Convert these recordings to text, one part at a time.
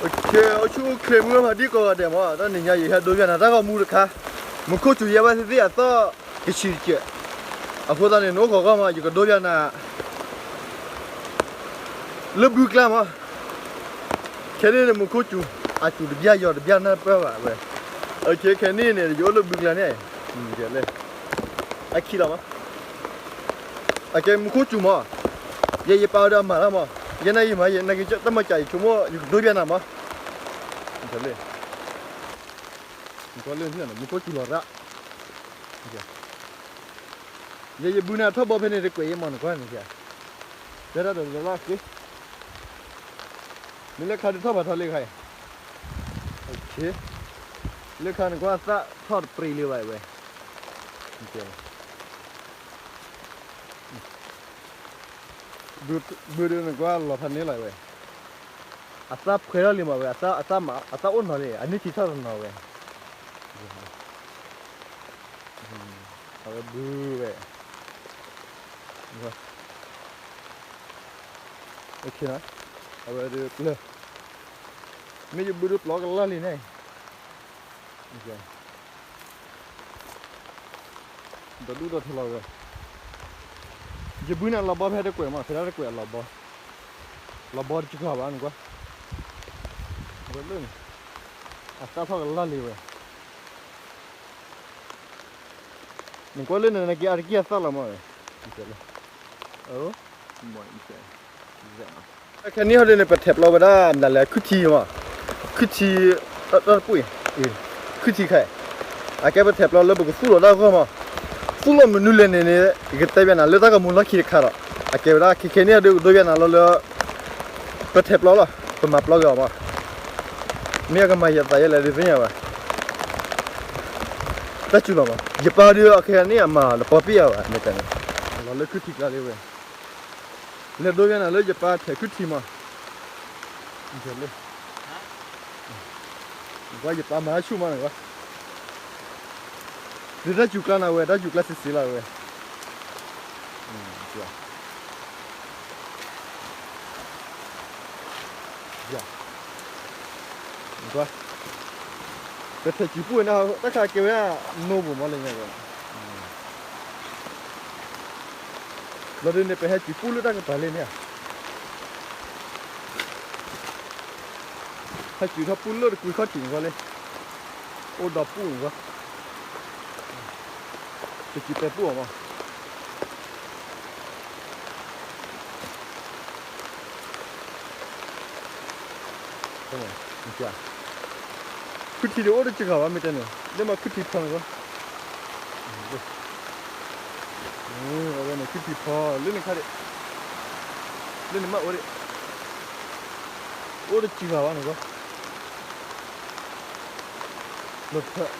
အိၣ်ဆူၣ်အိၣ်ချ့မုၢ်ဂၢ်ဖးဒိၣ်ကိးဂၤဒဲးမး, တနံၤညါယဟဲဒိပၠးနၤတၢ်ဂီၤမူတခါ, မူခိၣ်စူၤယဲဘၣ်သ့ၣ်သ့ၣ်အသီၣ်ကဆံးတစဲး, အဃိသတးန့ၣ် နအိၣ်ခိးဂီၢ်မး ယကဒိပၠးနၤ လၢဘုကျါမး, ခဲန့ၣ်န့ၣ် မူခိၣ်စူၤ, အစူၤတဘျၣ်ယီၤတဘျၣ်နၢ်ပၢၢ်ဘၣ်ဝဲ, ခဲန့ၣ်န့ၣ် ယအိၣ်လၢဘုကျါန့ၣ်, အခံလီၤမး, အကဲမူခိၣ်စူၤမး, ယဲယပၢ်ဝဲဒီးအမၤလၢမး, ယဲနယမၤ ယဲနကတၢ်မၤစၢ်ယဆိကမိၣ် ယကဒိပၠးနၤမး, မူခိၣ်စူၤလီၤရၣ်, ယဲယဘုန့ၣ်အထီၣ်ဘီဖဲန့ၣ် တကွဲးယဲမးနကွၢ်န့ၣ်, တဲဒၣ်ဒီးလၢလၢက့ၤ မ့ၢ်လၢခါဒုးထီၣ်ဖးထီလၢခါအံၤ, လၢခါနကွၢ်အသၣ်ထီၣ်တပြံလံဘၣ်ဝဲ, ဘုဒုးနကွၢ်လီၤဖးန့ၣ်လီၤဝဲ, အသၣ်ဖှဲထီၣ်လံမးဝဲ, အသၣ်အိၣ်နီၤလံ အနံၣ်ထံထီၣ်တနီၤဝဲ, အဝဲဘုဝဲ အဝဲဒုးပျၢၤ, မ့ၢ်ယဘုဒုးပျီကလၢ်လံန့ၣ်, ဒီးဒူၣ်ဒီးထီလီၤဝဲ, ယဘုန့ၣ်အလီၤဘီဖဲတကွဲးမး ဖဲဒၣ်တကွဲးအလီၤဘီ, လီၤဘီတစှၤဘၣ်နကွၢ်, ဝဲလၢန့ၣ်, အသၣ်ထီၣ်ကလၢ်လံဝဲ နကွၢ်လၢနက့ၤအါတက့ၢ်အသၣ်လီၤမးဝဲ, ခဲန့ၣ်ဟီဒ်န့ၣ် ပထဲးပျီဝဲဒၣ်မနုၤလဲၣ် ခုၣ်ထံမး, ခုၣ်ထံ, တၢ်တပူၤအံၤ, ခုၣ်ထံခါအံၤ, အကဲပထဲးပျီလၢပကသူၣ်လီၤတၢ်ဂီၢ်မး, သူၣ်လီၤမနုၤလဲၣ်န့ၣ်န့ၣ် ယကတဲပၠးနၤလၢတၢ်ဂီၤမူလီၢ်ခံတခါဒီး, အကဲဝဲဒၣ်ခဲခဲန့ၣ်ဟီဒ်ကဒိပၠးနၤလီၤလၢ ပထဲးပျီလီၤ ပမၤပျီက့ၤအီၤမး, မ့ၢ်အကမၤယသးယဲလဲၣ်ဒုးသ့ၣ်ညါဘၣ် တၢ်စူၤလီၤမး ယပၢ်ဒုးအခဲန့ၣ်အမၤလၢပီပ့ၢ်အီၤဘၣ် မ့ၢ်တၢ်န့ၣ်, လီၤလၢခုၣ်ထံကျါလံဝဲ, လဲၤဒိပၠးနၤလၢယပၢ်ထဲးခုၣ်ထံမး, လၢ, ကွၢ်ယပၢ်မၤဆူၣ်မးန့ၣ်ကွၢ်, ဒ်တၢ်စူၤကျါနၤဝဲ တၢ်စူၤကျါစံးစံးလီၤဝဲ ကွၢ်, ပထဲးစူၤပူၣ်ဝဲန့ၣ် တၢ်ခါကဲဝဲဒၣ် နိပူၤမးလၢညါဝဲ, လီၤဒုးန့ၣ် ပဟဲစူၤပူၣ်လၢတၢ်ကပၤလံန့ၣ်ဧါ, ဟဲစူၤထီၣ်ပူၣ်လၢတကွံခီၣ်ထံးန့ၣ်ကွၢ်လံ, အိၣ်ဒီးပူၣ်န့ၣ်ကွၢ်, ပစူၤပဲပူၣ်အီၤမး ခုၣ်ထံဒုးအိၣ်တစှၤဘၣ်မ့ၢ်တဲန့ၣ် လၢမၤခုၣ်ထံဖီန့ၣ်လီၤ, အဝဲန့ၣ်ခုၣ်ထံဖီ လၢန့ၣ်ခါဒံး လၢန့ၣ်မးအိၣ်ဒံး အိၣ်တစှၤဘၣ်န့ၣ်လီၤ လၢဖၢ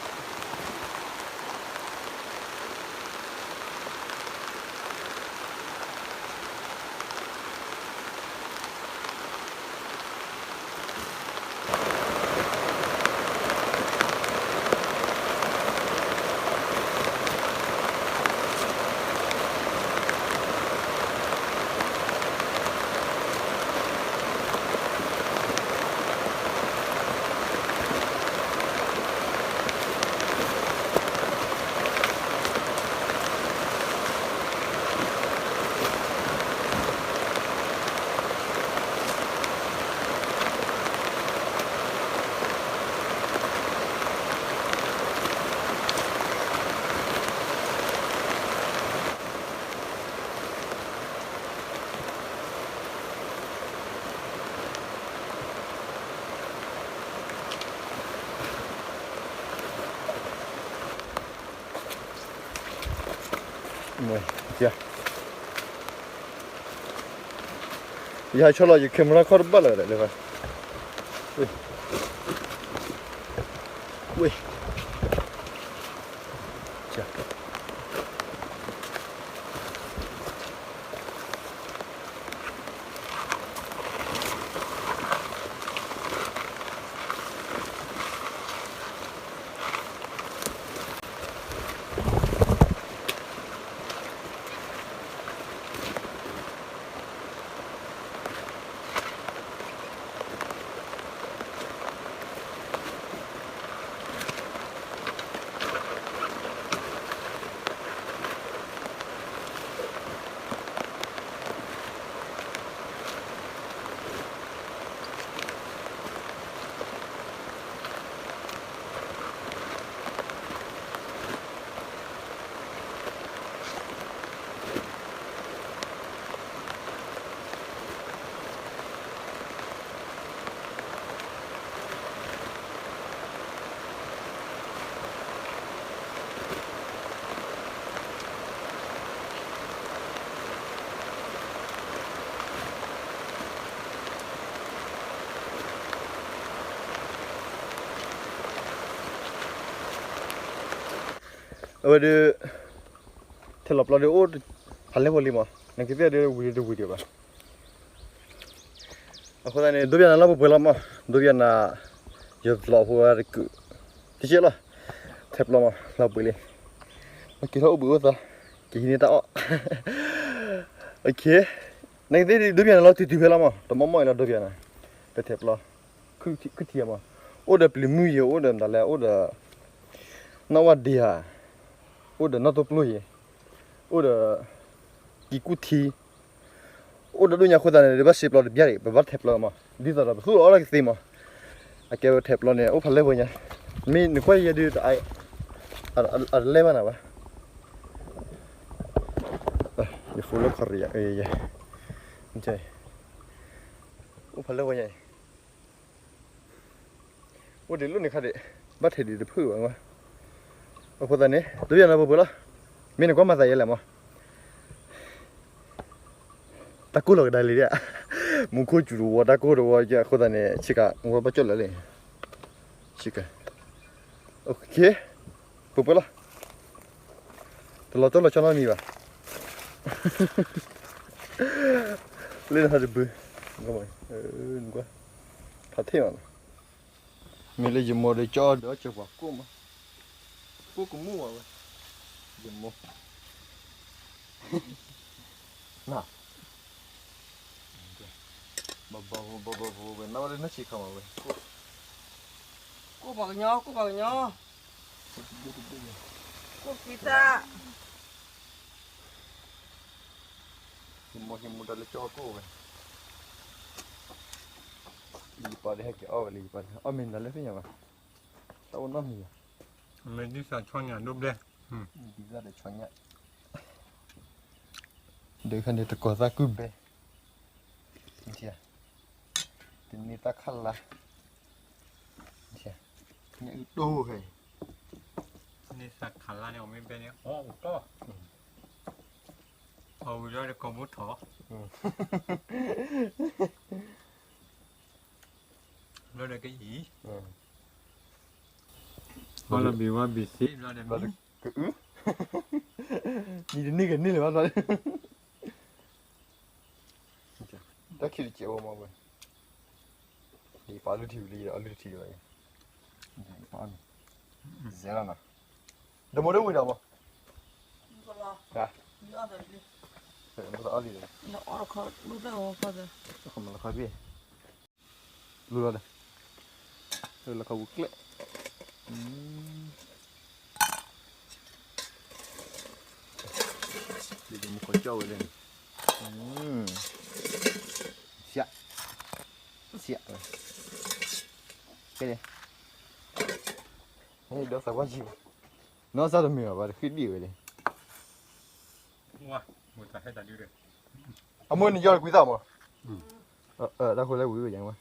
ယဟးဆီလီၤယ camera ခီၣ်တဘၣ်လၢၤဒီး ဝဲ အဝဲဒၣ် ထဲးလီၤပျီဒ်အိၣ်ဖးလဲၢ်ဖိလံမး, နကသ့ၣ်ဒ်ဝံၤတဝံၤဒံးဘၣ်. အဃိသတးန့ၣ် ဒိဘၣ်နၤလၢပှဲၤပှဲၤလီၤမး, ဒိဘၣ်နၤ ယ vlog ဖိဝဲတကုာ် တကဲလီၤ, ထဲးပျီမး လီၤပှဲၤလံ, မ့ၢ်က့ၤထီၣ်အိၣ်ဘှံးအိၣ်သါ, က့ၤဟံးန့ၢ်တၢ်အီၣ်, နကသ့ၣ်ဒိဘၣ်နၤလီၤတုၤတုၤဖဲလီၤမး, တမီၢ်မီၢ်အံၤလီၤဒိဘၣ်နၤ, ပထဲးပျီ ခုထံၣ်မး, အိၣ်ဒီးပျံၤမုၢ်ယဲၤ အိၣ်ဒီးမတၤလဲၣ် အိၣ်ဒီး နီၣ်ဝၣ်ဒ့ဧါ, အိၣ်ဒီးနီၣ်တိၢ်ပျိယဲၤ, အိၣ်ဒီး ကံကူၣ်ထံ, အိၣ်ဒီးဒိၣ်ညါအဃိသတးန့ၣ် ဒ်ဘၣ်စံးပျီတဘျီဒံး ပဘၣ်ထဲးပျီမး, ဒ်သိးဒီးပသူၣ်လီၤအီၣ်လီၤကသ့မး, အကဲဝဲထဲးပျီန့ၣ် အိၣ်ဖးလဲၢ်ဖိညါ, မ့ၢ်နကွၢ်ယဲဒုး အတလဲၢ်ဘၣ်နၤဘၣ်, ယဖိလၢခီရံယၤ, အိၣ်ဖးလဲၢ်ဖိညါအံၤ အိၣ်ဒံးလိၣ်န့ၣ်ခါဒံး, ဘၣ်ထဲးဒံးတဖုဘၣ်, အဃိသတးန့ၣ် ဒိဘၣ်နၤပှဲၤပှဲၤလီၤ, မ့ၢ်နကွၢ်မၤသးယဲလဲၣ်မး, တၢ်ကိၢ်လီၤကဒါလံဒၣ်, မူခိၣ်စူၤတဝီ တၢ်ကိၢ်တဝီ အဃိသတးန့ၣ် ဆ့ကၤ ဝဲဘၣ်ကၠီၣ်လၢာ်လံ, ဆ့ကၤ, ပှဲၤပှဲၤလီၤ, တလီၤတီလီၤဆီနီတမံၤဘၣ်, လၢနဟဲတဘု, နကွၢ်, ဖးထီၣ်မးနီၤ, မ့ၢ်လၢယမိၢ်ဒီးကၠီဒီးစၢၤပှၤကိၢ်မး, ကိၢ်ကမူၣ်ဝဲ, ယမိၢ်, န, ဘီဘီဘီဘီဘီဝဲ နဝဲလၢနဆံးခါမးဝဲ, ကိၢ်ပှၤကညီ ကိၢ်ပှၤကညီ, ကိၢ်က့သၣ် ယမိၢ်ဟံးမူဒါလၢကၠီကိၢ်ဝဲ, လံပာ်ဒ်ဟဲက့ၤအီၣ်ဝဲလံပာ်, အီၣ်မ့ၢ်နၤလၢသ့ၣ်ညါဘၣ်, တၢ်အိၣ်နီတမံၤဘၣ်, မ့ၢ်ဒ်သိးဆီညၣ်ဒိၣ်ဘျဲၣ်, ဒ်ဆီညၣ်, ဒ်ခါန့ၣ်တကိးသၣ်ကုၢ်ဘဲ, တန့ၢ်သၣ်ခါလါ, ညၣ်အုၣ်တိၢ်ခဲအံၤ, န့ၢ်သၣ်ခါလါန့ၣ် အီၣ်မ့ၢ်ဘဲန့ၣ် အီၣ်အိၣ်တီၢ်, အီၣ်ဝံၤလီၤဒီးကိာ်မူထီၣ်, ဘျီဒီးကအံၤ, ဘျီဒီးဘံၤဝါဘံၤသ့ဘျီဒီးမံ, ကအု, နံၤတန့ၢ်ကန့ၢ်လၢၤဘၣ်ဘျီ, တၢ်ခံတစဲးဝဲမးဝဲ, ယပာ်လုၢ်ထံဝံၤလံ အီၣ်လုၢ်ထံလီၤ, ယပာ်အီၣ်န့ၣ်, ယဲလီၤနီၤ, ဒီးမိၢ်ဒၣ်ဝံၤဒီးမး, မ့ၢ်အီၣ်လံ, လူလီၤဒီး, လီၤခီဝံကျဲ, ဒ်မူခိၣ်ကၠီဝဲလဲၣ်န့ၣ်, ဆံး, ဆံး, ကဲန့ၣ်, ဒီးသးကွၢ်ကံ, နီၢ်စၢ်တမ့ၢ်ဘၣ် တဃံဒံၣ်ဝဲလဲၣ်, အမိၢ်န့ၣ်ယီၢ်လၢကွံသၣ်မး, တၢ်ဃိလဲၣ်ဝံၤဝဲယါ,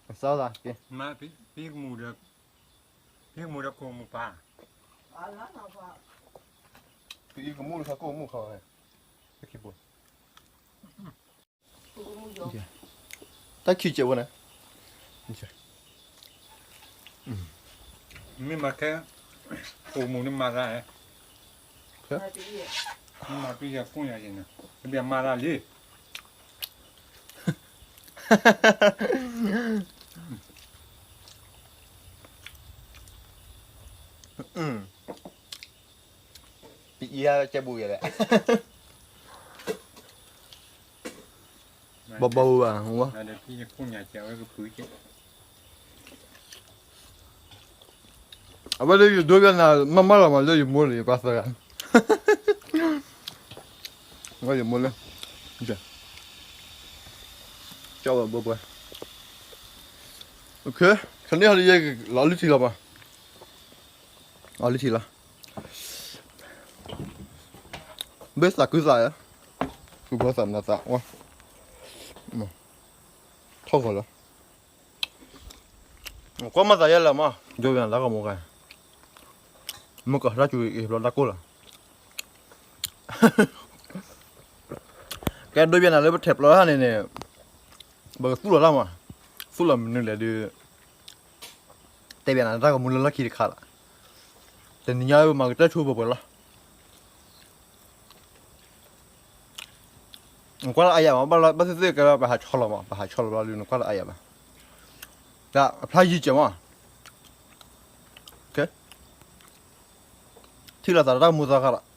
အစၢ်သးကဲ, ဖံကမူဒီးကိၣ်မူပၢ်, ဖံကမူဒီးကိၣ်မူခါ, တၢ်ခံစဲးဝဲန့ၣ်, မ့ၢ်မၤခဲ, ကိၣ်မူန့ၣ်မၤသး, မၤပယီၤကိၣ်ညါက့ၤန့ၣ်, တဘၣ်မၤသးလံ ပအံၤဟဲကဲဘူးယဲလဲၣ်, ဘီဘီဝဲဘၣ်, အဝဲလၢယဒိဘၣ်နၤ မၤမၤလီၤမးလၢယမိၢ်န့ၣ် ယပာ်သၢဂၤ, ဝဲယမိၢ်လၢ, ကၠီဝဲဘိဘိ, ခဲန့ၣ်ဟီဒ်ယဲ လီၤလုၢ်ထံလီၤမး, လီၤလုၢ်ထံလီၤ, ဘၣ်သးခုသးဧါ, ကူဘၣ်သးမနုၤသး, ထီၣ်ဂီၤလီၤ, ကွၢ်မၤသးယဲလၢမး, ယိယၤလၢကမူၤဂၤ, မ့ၢ်ကီၢ်တၢ်စူၤအံၤဘျီတၢ်ကိၢ်လီၤ, ကဲဒိဘၣ်နၤလၢပထဲးပျီတၢ်န့ၣ်န့ၣ်, ပကသူၣ်လီၤတၢ်မး, သူၣ်လီၤမနုၤလဲၣ်ဒုး, တဲဘၣ်နၤ တၢ်ဂီၤမူလၢလီၢ်ခံတခါလီၤ. တနံၤညါမၤကတၢၢ်ထူပှဲၤပှဲၤလီၤ. နကွၢ်လၢအါယၤမး, ဘၣ်သ့ၣ်သ့ၣ်ကဲလၢပဟးဆီလီၤမး, ပဟးဆီလီၤဘျီဒုး နကွၢ်လၢအါယၤဘၣ်. တၢ်အဖျါယံၤကဲမး, ထံၣ်လိာ်သးတၢ်ဂီၤမူသီခါလီၤ.